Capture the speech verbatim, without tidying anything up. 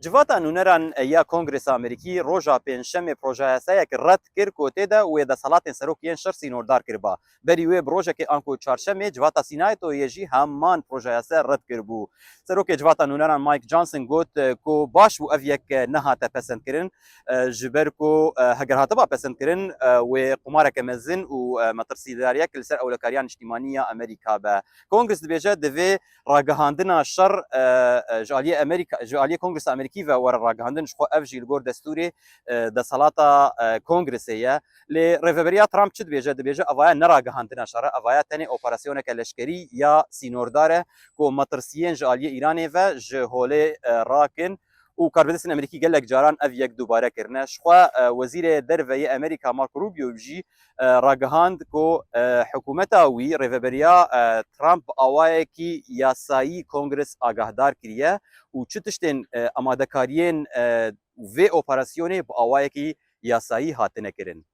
Civata nûneran ya Kongresa Amerîkî roja Pêncşemê projeyasayek red kir ku tê de wê desthilatên serok yên şer sînordar kiriba. Berî wê bi rojekê anku Çarşemê civata Sînayê Toyê jî heman projeyase red kiribû. Serokê Civata Nûneran Mike Johnson got, e, ku baş bû ev yek, e, nehate pesendkirin, e, ji ber ku, e, heger hatiba pesendkirin, e, wê qumareke mezin û, e, metirsîdariyek li ser ewlekariya niştîmanî ya Amerîka be. Kongres dibêje divê ragihandina şer, e, e, ji aliyê Amerîka, ji aliyê Kongresa Amerîkî ve were ragihandin, ji xwe ev jî li gor destûrê, e, desthilata, e, Kongresê ye. Lê rêveberiya Trump çi dibêje? Dibêje evaya ne ragihandina şer e, evaya tenê operasyoneke leşkerî ya sînordar e ku metirsiyên ji aliyê Îranê ve ji holê, e, rakin û karbidestên Amerîkî gelek caran ev yek dubare kirine. Ji xwe, e, Wezîrê Derve yê Amerîka Marco Rubio jî, e, ragihand ku, e, hikûmeta wî rêveberiya, e, Trump bi awayekî yasayî Kongres agahdar kiriye û çi tiştên, e, amadekariyên, e, vê operasyonê bi awayekî yasayî hatine kirin.